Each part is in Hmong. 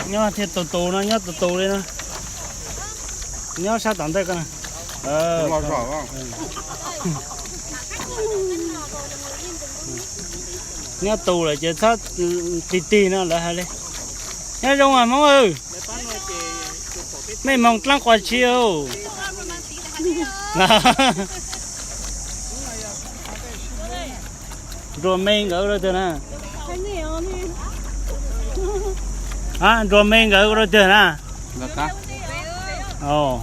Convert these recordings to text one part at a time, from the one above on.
Nyob thiaj tus tus no, nyob tus tus li no. Nyob sab tom ntej ko na. Nyob tus lawm ces txhob tig tig no lawv hais li. Nyob zoo mas Hmoob. Mej moog dlaab quas tsi? Nruas Me nkawd ua rau twg na? Nruas Me nkawd ua rau twg na? Ua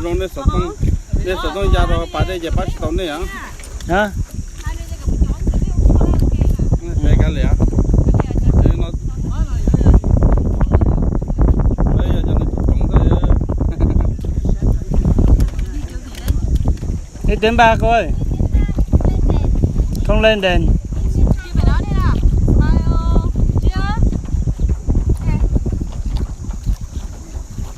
zoo, nej xov tooj ya rau pas dej ces pab tsis tau nej. Ib teb npaj koj, Không lên đèn.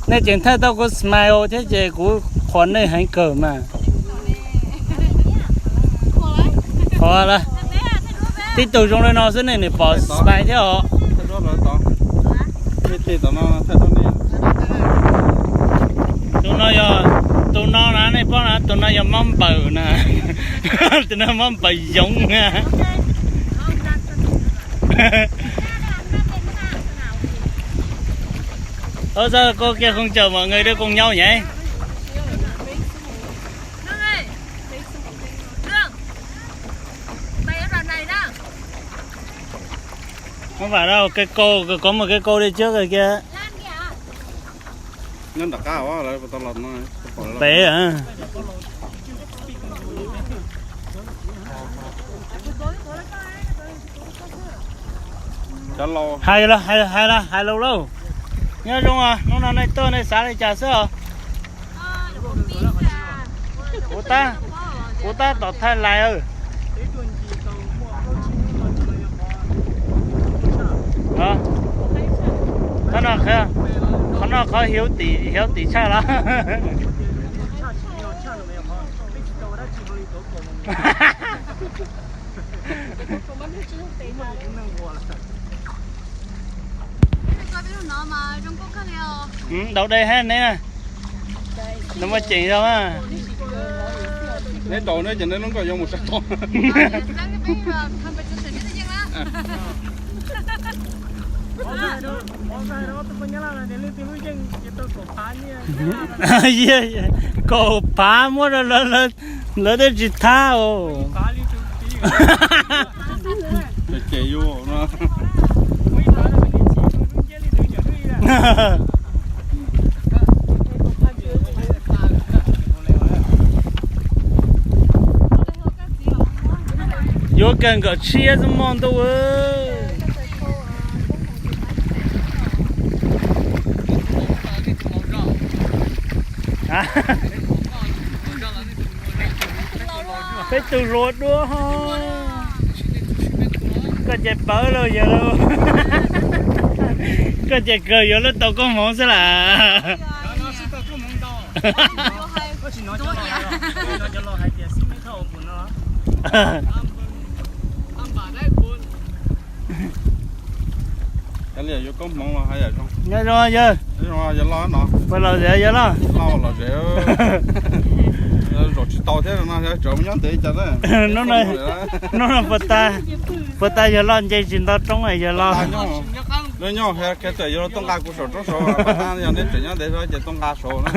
Nej tseem thaij tau kuv smile thiab ces kuv qhuas nej heev kawg mas. Qhuas lawm. Tib tug zoo li no xwb nej niam pom smile thiab os. Tus no yog, tus no na nej paub na, tus no yog mob npawm na. Tus no mob npawm yoov. Ơ, sao cô kia không chào mọi người đưa cùng nhau nhỉ? Không phải đâu, cây cô, có một cây cô đi trước rồi kia. Nyob nram qab, pem. Hais los, hais, hais los, hais lus lauj. Nyob zoo, hnub no nej tuaj nej xav li cas xwb os? Kuv tab, kuv tab tom thaij lais. Qhov no, qhov no qhov hiav tim, hiav tim tshaj los. Daus dej hab neb, nws muaj ceem zog. Neb daus neb ces neb lub nkoj yuav mus sab tod. Kaum phav muab rau lawv twb tsis thab os. Yuav kawg nkaus tshiab xwb mog ntuj. Peb tug hluas dua ho. Koj ces pawv lauj yawg lauj. Koj ces kawg yuav luag tau koob hmoov xwb las. Yuav koob hmoov los hais yam zoo. Nyob zoo yawg. Yog los no. Puas lom zem yawg los? Los zem. Zaum tsis tau thiab no, tseem mus nyob ntev cas. Hnub no puas tas yawg los nce tsis nto roob yawg los? Nyob, nyob, tseem yuav tuaj nqa kuv saum roob saud, yog nej tseem nyob ntev zog ces tuaj nqa saud na.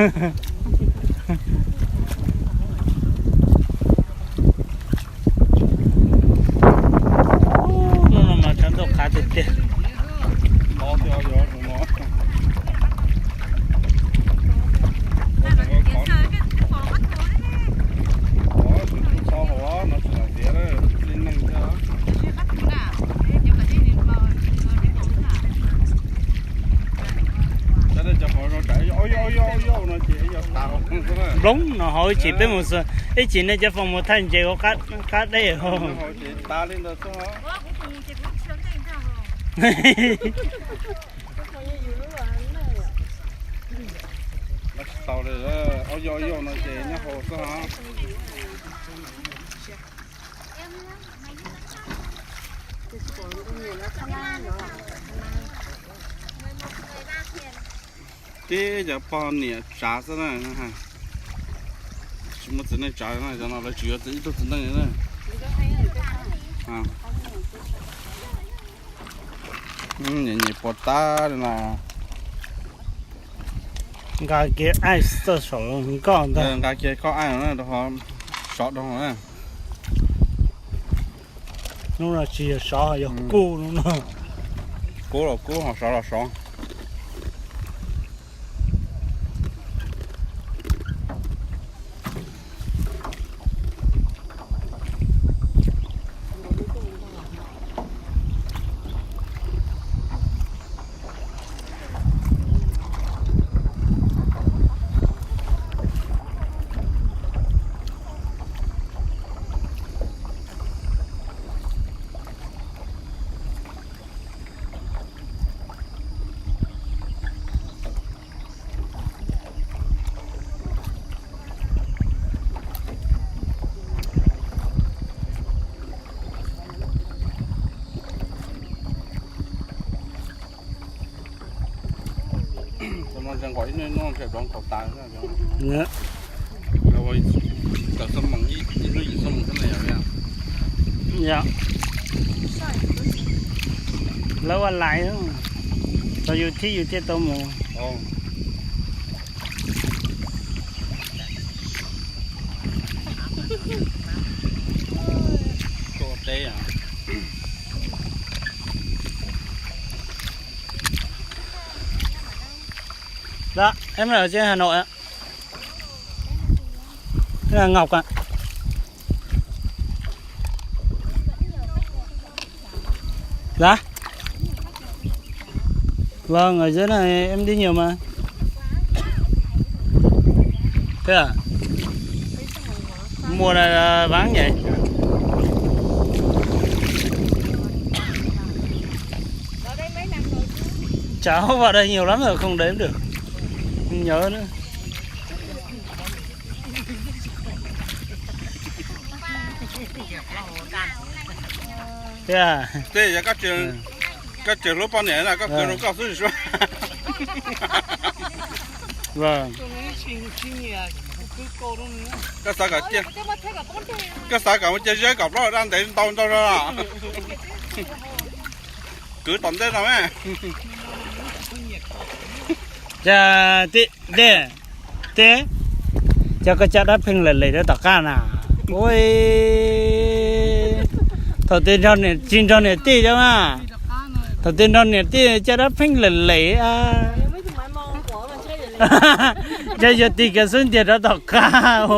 Hnub no mas tshav ntuj qab tiag tiag. Nploog no hauv ib chim peb mus, ib chim nej cov foom mus thaij ntses ua qab dej. Tsis tau li, ob yoj ib yoj no ces nyob hauv xwb hos. Tib cov pog niam tsav xwb na, tsis muaj txiv neej tsav no, cov no lawv tsis yuav txiv ib tug txiv neej na. Nyem nyem puas tab li no. Nqa kiag aib txoj saum nkoj ntag. Nqa kiag koj aib no rau sov rau na. Hnub no tsis yog sov, yog kub hnub no. Kub los kub, ho sov los sov. Cov no ntse nqos ib hnub ib hnub ntshe doov kaus tas. Tawm xuab moos, ib hnub yim xuab moos xwb na yom. Yog lawv ua lais, tau yus thib yus thiaj tau mus. Đó, em ở trên Hà Nội ạ. Thế là Ngọc ạ. Dạ. Vâng, ở dưới này em đi nhiều mà. Thế à? Mùa này là vắng nhỉ? Cháu vào đây nhiều lắm rồi, không đến được. Nhớ nữa. Thế à? Thế giờ các trường, các trường lúa bông này là các trường lúa cao su. Vâng. Các xã cả kia, các xã cả một chia dưới cọc đó đang để tàu tàu ra. Cứ tầm tết nào ấy. Chà, tị, tị, tị. Cov koj caj dab pheej lem lem rau tom qab na. Ui, thaum twg nrog niam, tsis nrog niam tij cov mas. Thaum twg nrog niam tij caj dab pheej lem lem. Cov yog tig kiag xub ntiag rau tom qab.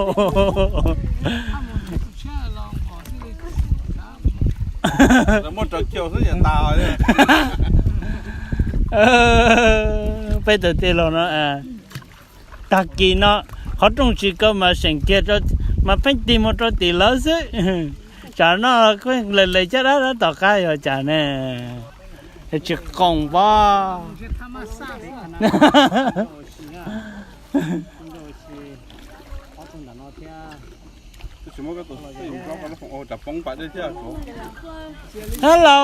Peb tawm tig los no, tag kis no qhov rooj tsis kaw mas seem kiag, mas pheej tig mus rau tim lawv xwb. Tsam no pheej lem lem caj dab tom qab yog cas ne? Tsis qoos pob. Hello.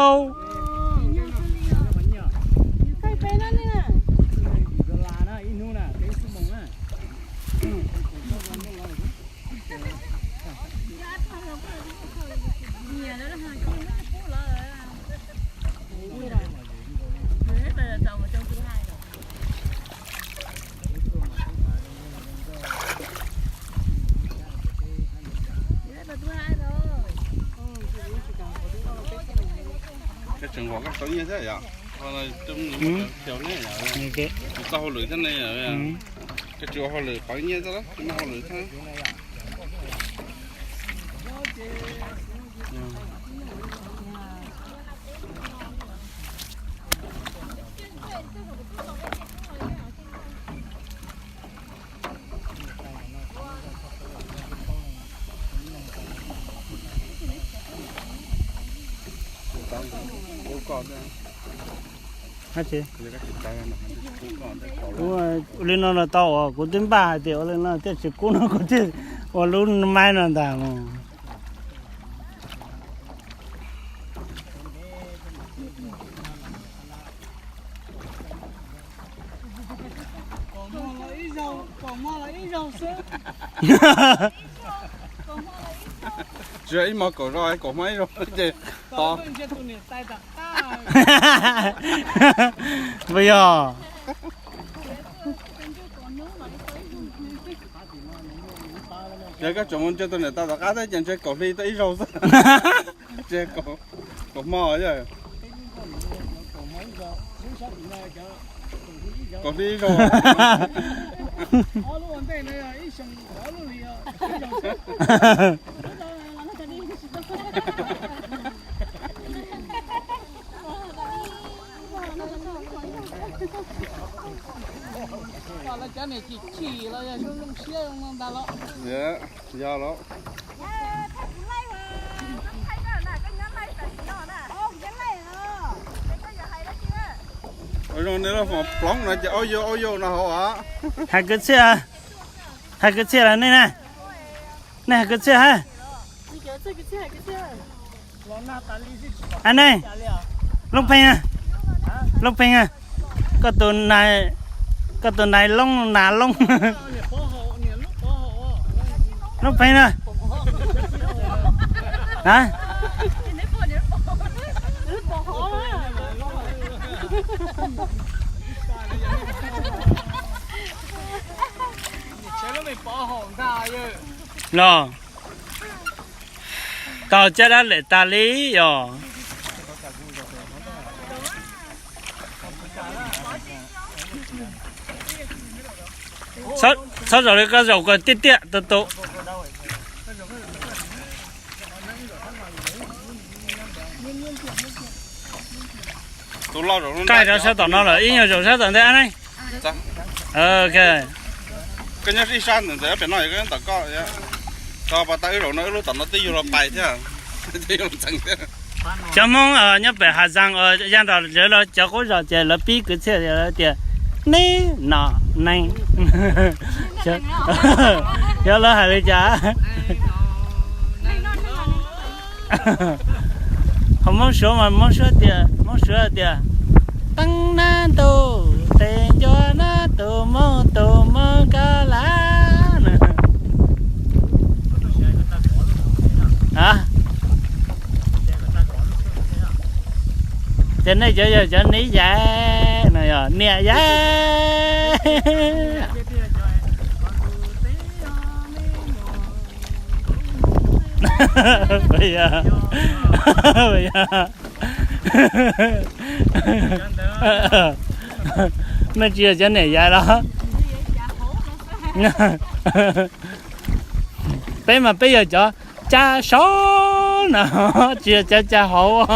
Koj tseem ua koj tau nyiaj thiab yom? Tau hauj lwm thiab ne yom? Koj tsis ua hauj lwm pov nyiaj thiab los tsis muaj hauj lwm thiab? Ua li no los tau, uas kuv twb npaj hais tias ua li no thiaj tsis kub no kuv thiaj ua lub maib no ntag os. Tsis yog ib hmo kaum zaus, kaum hmo ib zaus ces to. Puas yog? Yog koj tseem mus ntsia tus niam tais tom qab thiab ces ntshe kaum hli tau ib zaug xwb. Ntshe kaum hmo yog. Kaum hli ib zaug. Yog los. Ua zoo nej lub foom ploov no ces au yau au yau no hauv as. Hais kwv txhiaj, hais kwv txhiaj los nej na, nej hais kwv txhiaj hab. Ab nej, Loob Pheej, Loob Pheej, koj tus nais, koj tus nais Loob, nas Loob, Loob Pheej na. Los tau caj dab lem tas li os. Txhob zaum li koj zaum kom tiaj tiaj tus tus. Qaij rau sab tom no lawm, ib nyuag zaum sab tom ntej ab ne. Ok. Koj nyob ib sab ntawm ntawm pem no, koj nyob tom koj. Tau pas tau wb zaum no wb lub tom no twb yug los pais thiab, twb yug los ntxeev thiab. Cov Hmoob nyob pem Hav Zaas uas ya nram lawv los cov qub zos ces lawv pib kwv txhiaj lawv tias neb no neeg. Xyov lawv hais li cas. Qhov Hmoob Suav mas Hmoob Suav tias, Hmoob Suav tias teeb nab ntuj tes ncuav nab tus Hmoob tus Hmoob kab lab. Ces nej cov yog cov niam yau no, yog niam yau. Nej tsis yog cov niam yau los? Peb mas peb yog cov cab saum no, tsis yog cov cab hauv.